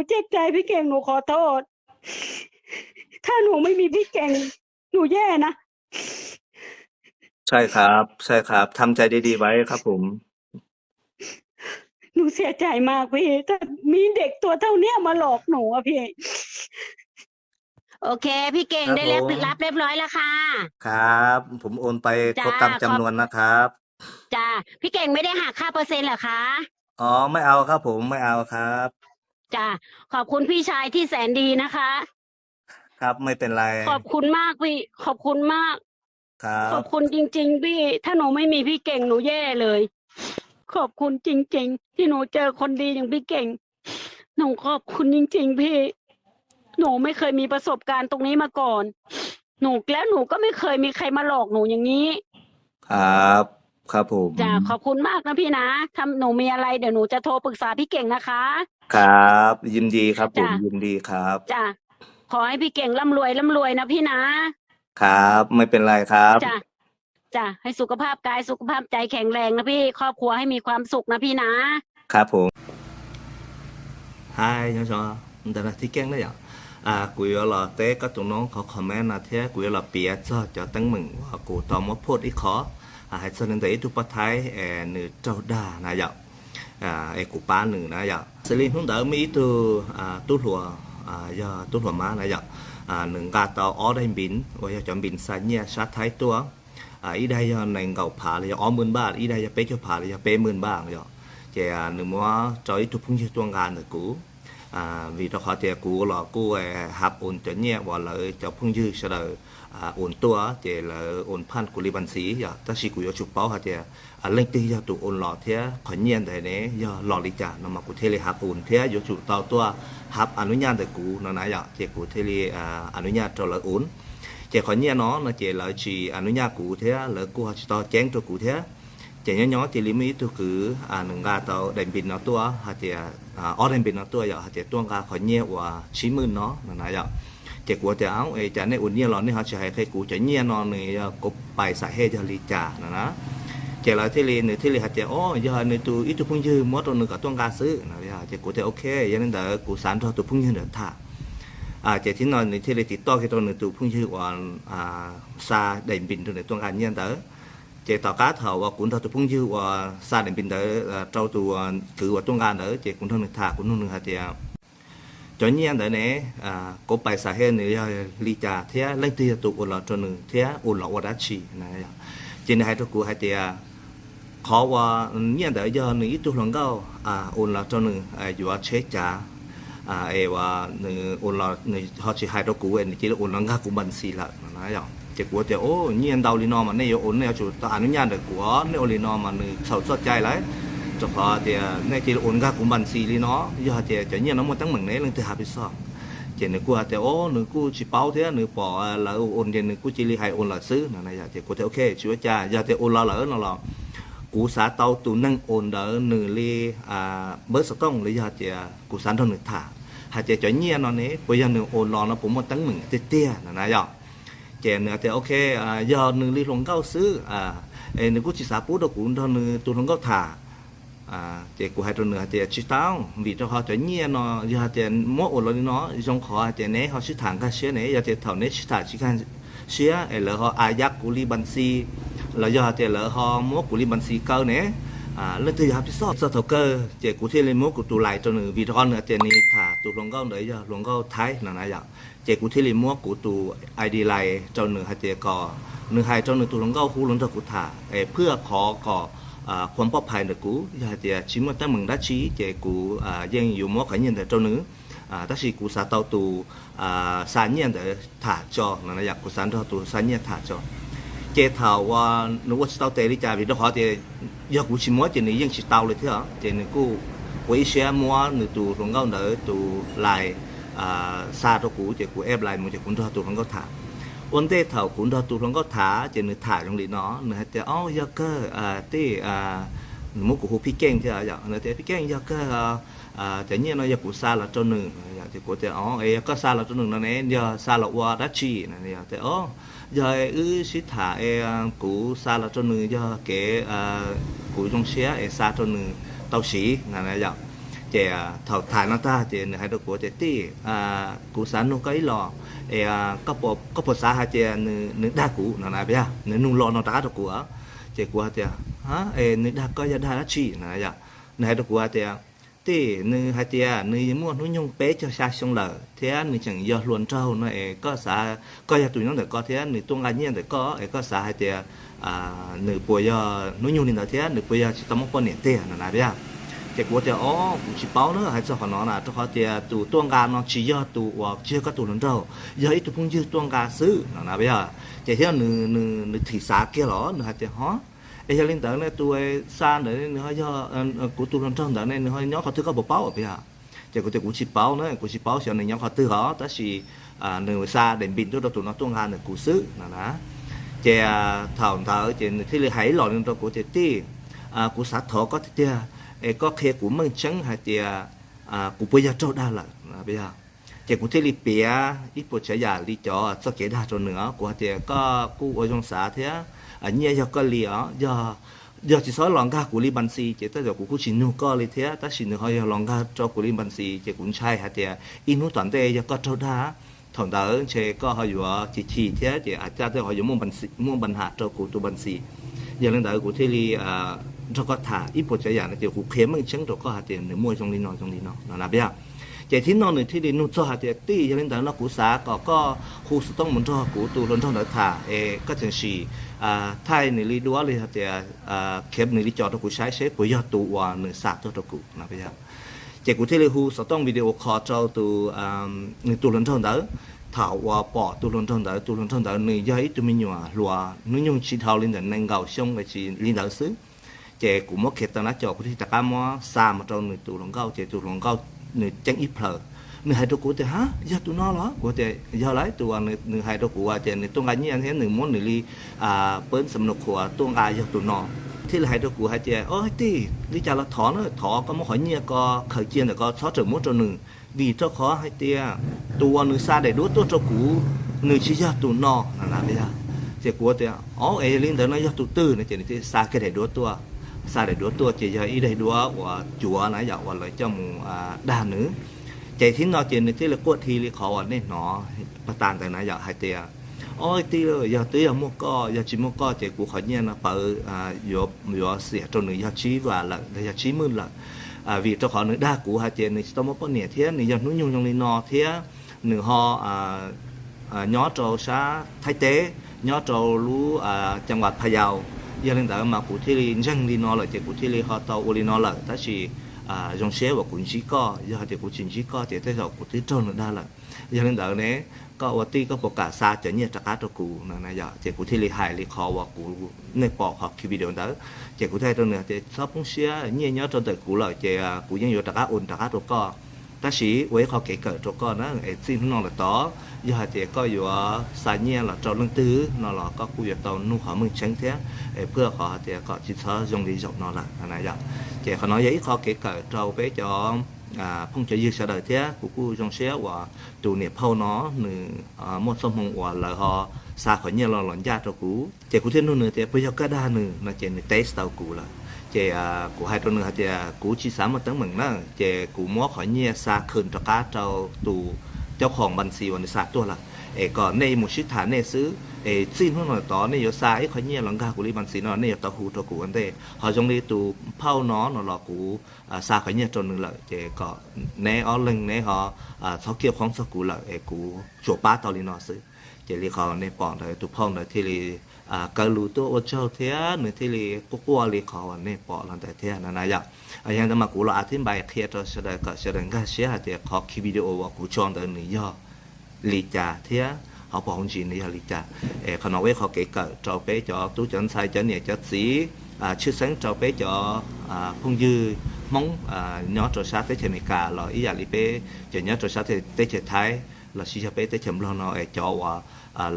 เจ็บใจพี่เก่ง หนูขอโทษ ถ้าหนูไม่มีพี่เก่ง หนูแย่นะ ใช่ครับ ใช่ครับ ทำใจดีๆไว้ครับผม หนูเสียใจมากพี่ ถ้ามีเด็กตัวเท่าเนี้ยมาหลอกหนูอะพี่ โอเค พี่เก่ง ครับ ได้รับ ผม รับเรียบร้อยแล้วค่ะ ครับ ผมโอนไป จ้า ครบตามจำนวนนะครับ จ้า พี่เก่งไม่ได้หักค่าเปอร์เซ็นต์เหรอคะ อ๋อ ไม่เอาครับผม ไม่เอาครับ จ้า ขอบคุณพี่ชายที่แสนดีนะคะ ครับ ไม่เป็นไร ขอบคุณมากพี่ ขอบคุณมาก ครับ ขอบคุณจริงๆพี่ ถ้าหนูไม่มีพี่เก่งหนูแย่เลย ขอบคุณจริงๆที่หนูเจอคนดีอย่างพี่เก่ง หนูขอบคุณจริงๆพี่ หนูไม่เคยมีประสบการณ์ตรงนี้มาก่อน หนู แล้วหนูก็ไม่เคยมีใครมาหลอกหนูอย่างนี้ ครับ ครับผม จ้ะ ขอบคุณมากนะพี่นะ ถ้าหนูมีอะไรเดี๋ยวหนูจะโทรปรึกษาพี่เก่งนะคะ ครับ ยินดีครับผม จ้ะ ยินดีครับ จ้ะ ขอให้พี่เก่งร่ำรวยร่ำรวยนะพี่นะ ครับ ไม่เป็นไรครับ จ้ะ จ้ะ ให้สุขภาพกายสุขภาพใจแข็งแรงนะพี่ ครอบครัวให้มีความสุขนะพี่นะ ครับผม Hais nyob zoo ntawm no Thib Keej na yom. Kuv yuav los teb koj tus noob qhov comment no thiab kuv yuav los piav txog cov teeb meem uas kuv tau muab phoj ib qho, hais txog li ntawm ib tug poj Thaib es nws raug dag na yom, es kuv pab nws na yom. Xws li hnub ntawd muaj ib tug tub hluas, yog tub hluas mab na yom, nws nqa tau ob daim npis uas yog cov npis xa nyiaj sab Thaib tuaj, ib daim yog nees nkaum phav los yog ob mươi ba, ib daim yog peb caug phav los yog peb mươi ba yom. Ces nws muab rau ib tug phooj ywg tuaj nqa ntawm kuv, vim rau qhov tias kuv los kuj hab ua cov nyiaj uas lawv cov phooj ywg sawv daws ua tuaj ces lawv ua phaj kuv li npas ntxiv yom. Tab sis kuv yuav tsum paub hais tias leej twg yog tus ua los thiab qhov nyiaj ntawd ne yog los li cas no mas kuv thiaj li hab ua thiab yuav tsum tau tuaj hab a nub nyaj ntawm kuv no na yom, ces kuv thiaj li a nub nyaj rau lawv ua. Ces qhov nyiaj no no ces lawv tsis a nub nyaj kuv thiab lawv kuj ho tsis tau ceeb rau kuv thiab. Ces nyob nyob cia li muaj ib tug kwv nws nqa tau daim npis no tuaj hais tias, ob daim npis no tuaj yom, hais tias tuaj nqa qhov nyiaj uas tsib mươi no no na yom. Ces kuv tias, Au, es cas nej ua nyiaj los nej ho tsis hais qhia kuv cov nyiaj no nws yog kuv pais xam hej yog li cas no na. Ces lawv thiaj li, nws thiaj li hais tias, O, yog nws tus ib tug phooj ywg muab rau nws kom tuaj nqa xwb no. Ces kuv tias, Ok, yog li ntawd kuv xav nrog tus phooj ywg ntawd tham. Ces thib no nws thiaj li tiv toj kiag rau nws tus phooj ywg uas xa daim npis rau nws tuaj nqa nyiaj ntawd. Ces tom qab thaum uas kuv nrog tus phooj ywg uas xa daim npis ntawd rau tus kwv uas tuaj nqa ntawd ces kuv nrog nws tham, kuv nug nws hais tias, Cov nyiaj ntawd ne, kuv pais xam hej nws yog li cas thiab leej twg yog tus ua los rau nws thiab ua los ua dab tsi? Ces nws hais rau kuv hais tias, Qhov uas nyiaj ntawd yog nws ib tug hluas nkauj ua los rau nws yuav tsheb cav, es nws ua los nws ho tsis hais rau kuv, nws cia li ua los nkag kuv npas ntxis lawm no na yom. Ces kuv tias, O, nyiaj ntau li no mas nej yuav ua nej yuav tsum tau a nub nyaj ntawm kuv, nej ua li no mas nws txhaum txoj cai lawm, rau qhov tias nej cia li ua nkag kuv npas ntxis li no. Yog hais tias cov nyiaj no muaj teeb meem ne leej twg hab pis xoj? Ces nws kuj hais tias, O, nws kuj tsis paub thiab, nws pom lawv ua ces nws kuj cia li hais ua lawm xwb no na yom. Ces kuv tias, Ok, tsis ua cas, yog tias ua los lawm no los kuv xav tau tus neeg ua ntawd nws li npawb xov tooj los yog tias kuv xav nrog nws tham hais tias cov nyiaj no ne puas yog nws ua los no puas muaj teeb meem tiag tiag no na yom. Ces nws tias, Ok, yog nws li hluas nkauj xwb, es nws kuj tsis xav pub rau kuv nrog nws tus hluas nkauj tham. Ces kuv hais rau nws hais tias, Tsis tau, vim rau qhov cov nyiaj no yog hais tias muab ua los li no zoo qhov hais tias neb ho sib tham nkag siab ne, yog tias thaum neb sib tham tsis nkag siab es lawv ho a yab kuv li npas ntxis los yog hais tias lawv ho muab kuv li npas ntxis kaw ne, leej twg yog hab pis xoj? Txog thaum kawg ces kuv thiaj li muab kuv tus lais rau nws, vim rau qhov nws tias nws tham tus hluas nkauj ntawd yog hluas nkauj Thaib no na yom. Ces kuv thiaj li muab kuv tus I D lais rau nws hais tias kom nws hais rau nws tus hluas nkauj hu los nrog kuv tham es phwj qhov kom khuam poj phais ntawm kuv, yog hais tias tsis muaj teeb meem dab tsi ces kuv yeej yuav muab qhov nyiaj ntawd rau nws. Tab sis kuv xav tau tus xa nyiaj ntawd tham tso no na yom, kuv xav nrog tus xa nyiaj tham tso. Ces thaum uas nws ua tsis tau tes li cas, vim rau qhov tias yog kuv tsis muab ces nws yeej tsis tau li thiab, ces nws kuj ua ib siab muab nws tus hluas nkauj ntawd tus lais xa rau kuv, ces kuv ep lais mus ces kuv nrog tus hluas nkauj tham. Ua ntej thaum kuv nrog tus hluas nkauj tham ces nws tham zoo li no, nws hais tias, O, yog kawg, tij, nws muab kuv hu Phij Keej thiab yom, nws tias, Phij Keej, yog kawg, cov nyiaj no yog kuv xa los rau nws. Ces kuv tias, O, es yog koj xa los rau nws no ne, yog xa los ua dab tsi? Tias, O, yog wb sib tham es kuv xa los rau nws yog kev kuv zoo siab es xa rau nws tau siv no yom. Ces thaum tham no tag ces nws hais rau kuv tias, Tij, kuv xav nug koj ib los, es koj puas xav hais tias nws dag kuv no na, yog nws nug los no rov qab rau kuv. Ces kuv hais tias, Es nws dag koj yog dag dab tsi no? Yog nws hais rau kuv hais tias, Tij, nws hais tias nws muaj hnub nyoog peb caug xya xyoo lawm thiab nws tseem yog hluas nraug no es koj xav, koj yog tus nyob ntawm ko thiab nws tuaj nqa nyiaj ntawm koj es koj xav hais tias nws puas yog hnub nyoog li ntawd thiab nws puas yog tsis tau muaj poj niam tiag no na, yog. Ces kuv tias, O, kuv tsis paub na hais txog qhov no na, rau qhov tias tus tuaj nqa no tsis yog tus uas tsis yog koj tus hluas nraug, yog ib tug phooj ywg tuaj nqa xwb no na, yog. Ces thiab nws thim xav kiag los nws hais tias, Ho, es yog li ntawd ne tus xa ntawd nws ho yog kuv tus hluas nraug ntawd ne nws ho nyob qhov twg koj puas paub, yog? Ces kuv tias kuv tsis paub na, kuv tsis paub xyov nws nyob qhov twg os, tab sis nws xa daim npim tuaj rau tus no tuaj nqa ntawm kuv xwb no na. Ces thaum ntawd ces nws thiaj li hais ib los li rau kuv tias, Tij, kuv xav thov koj tiag tiag es koj qhia kuv meej tseeb hais tias kuv puas yog raug dag lawm. Ces kuv thiaj li piav ib puas tsav yam li cov txoj kev dag rau nws os. Kuv hais tias koj kuj ua zoo xav thiab, nyiaj yog koj li os, yog tsis txhob los nkag kuv li npas ntxis ces tej zaum kuv kuj tsis nug koj li thiab, tab sis nws ho yog los nkag rau kuv li npas ntxis ces kuv ntshai hais tias ib hnub tom ntej yog koj raug dag, thaum ntawd ntshe koj ho yuav chim chim thiab ces a cas tej ho yuav muaj npa nham rau kuv tus npas ntxis. Yog li ntawd kuv thiaj li nrog koj tham ib puas tsav yam no ces kuv qhia meej tseeb rau koj hais tias nws muaj zoo li no zoo li no no na, yog. Ces thib no nws thiaj li nug txog hais tias, Tij, yog li ntawd no kuv xav kom koj hu xov tooj mus nrog kuv tus hluas nraug ntawd tham es koj tseem sim thaij nws li duab li hais tias khiav nws li cos rau kuv saib seb puas yog tus uas nws xa tuaj rau kuv no, yog. Ces kuv thiaj li hu xov tooj video call rau tus, nws tus hluas nraug ntawd. Thaum uas pom tus hluas nraug ntawd, tus hluas nraug ntawd nws yog ib tug me nyuam hluas hnub nyoog tsis dhau li ntawm nees nkaum xyoo li ntawd xwb. Ces kuv muab khiav tau nab cos kuv thiaj rov qab muab xa mus rau nws tus hluas nkauj ces tus hluas nkauj nws ceeb ib plhaw. Nws hais rau kuv tias, Ha, yog tus no los? Kuv tias, Yog lauj, tus uas nws hais rau kuv tias nws tuaj nqa nyiaj thiab nws muab nws li peb xam nus khuas tuaj nqa yog tus no. Thiaj li hais rau kuv hais tias, O tij, li cas los thov na, thov koj muab qhov nyiaj ko khaws cia ntawm ko txhob rawm muab rau nws, vim rau qhov hais tias tus uas nws xa daim duab tuaj rau kuv nws tsis yog tus no no na, yog. Ces kuv tias, O, es yog li ntawd no yog tus twg no? Ces nws thiaj xa kiag daim duab tuaj. Xa daim duab tuaj ces yog ib daim duab uas cuav na, yog uas lawv coj mus dag nws. Ces thib no ces nws thiaj li quaj dhi li qhov uas nej hnov pas tas ntawd na, yog hais tias, O tij, yog twb yog muaj koj, yog tsis muaj koj ces kuv qhov nyiaj no pawv yuav xiam rau nws yog tsib vas lawm los yog tsib mwj lawm, vim rau qhov nws dag kuv hais tias nws tsis tau muaj poj niam thiab nws yog hnub nyoog zoo li no thiab nws ho nyob rau sab Thaib teb, nyob rau lub ceeb vas Pha Yau. Yog li ntawd mas kuv thiaj li ntseeg li no lawm ces kuv thiaj li ho tau ua li no lawm, tab sis zoo siab uas kuv ntsib koj, yog hais tias kuv tsis ntsib koj ces tej zaum kuv twb raug nws dag lawm. Yog li ntawd ne, koj ua tij koj puas kam xa cov nyiaj rov qab rau kuv no na, yog. Ces kuv thiaj li hais li qhov uas kuv, nej pom qhov video ntawd. Ces kuv thiaj hais rau nws tias, Txhob poob siab, nyiaj nyob rau ntawm kuv lawm ces kuv yeej yuav rov qab ua rov qab rau koj. Tab sis ua ib qho kev kawm rau koj na, es txij hnub no lawm tod, yog hais tias koj yuav xa nyiaj los rau leej twg no los koj kuj yuav tau nug qhov meej tseeb thiab, es phaj qhov hais tias kom tsis txhob zoo li zaum no lawm no na, yog. Ces qhov no yog ib qho kev kawm rau peb cov phooj cov ywg sawv daws thiab kuv kuj zoo siab uas tus niam phauj no nws muaj txoj hmoo uas lawv ho xa qhov nyiaj los los ncaj rau kuv. Ces kuv thiaj nug nws tias, Puas yog koj dag nws no? Ces nws teb tau kuv lawm. Ces kuv hais rau nws hais tias, Kuv tsis xav muaj teeb meem na, ces kuv muab qhov nyiaj xa khwm rov qab rau tus caub khoom npas ntxis uas nws xa tuaj lawm, es kom nej mus sib tham nej xwb, es txij hnub no tod nej yuav xa ib qhov nyiaj los nkag kuv li npas ntxis no nej yuav tau hu rau kuv ua ntej. Ho zoo li tus phauj no no los kuv xa qhov nyiaj rau nws lawm, ces kom neb ob leeg neb ho txhob kiaj qhoob txog kuv lawm es kuv tsuas pab tau li no xwb. Ces li qhov nej pom ntawd tus phauj ntawd thiaj li kaw lus tuaj ua tsaug thiab nws thiaj li quaj quaj li qhov uas nej pom los ntawd thiab no na, yog. Yog ntawd mas kuv los a thib npais qhia rau sawv daws kom sawv daws nkag siab hais tias qhov ki video uas kuv tso ntawd nws yog li cas thiab ho pom hauv ntsis nws yog li cas. Es qhov no ua ib qho kev kawm rau peb cov tub cov ntxhais cov niam cov txiv, tshwj xeeb rau peb cov phooj ywg Hmoob nyob rau sab teb chaws Amelikas los ib yam li peb cov nyob rau sab teb chaws Thaib los sis yog peb teb chaws Nplog no es cov uas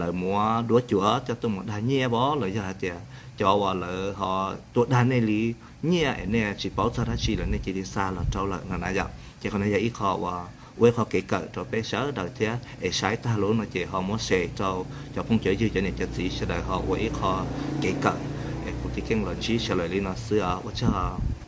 lawv muab duab cuav coj tuaj mus dag nyiaj vov los yog hais tias cov uas lawv ho tuaj dag nej li nyiaj es nej tsis paub txog dab tsi lawm nej cia li xa los rau lawm no na, yog. Ces qhov no yog ib qho uas ua ib qho kev kawm rau peb sawv daws thiab es saib tag lub no ces ho muab share rau cov phooj cov ywg cov niam cov txiv sawv daws ho ua ib qho kev kawm. Es kuv tib keej los ntsib sawv daws li no xwb os, ua tsaug.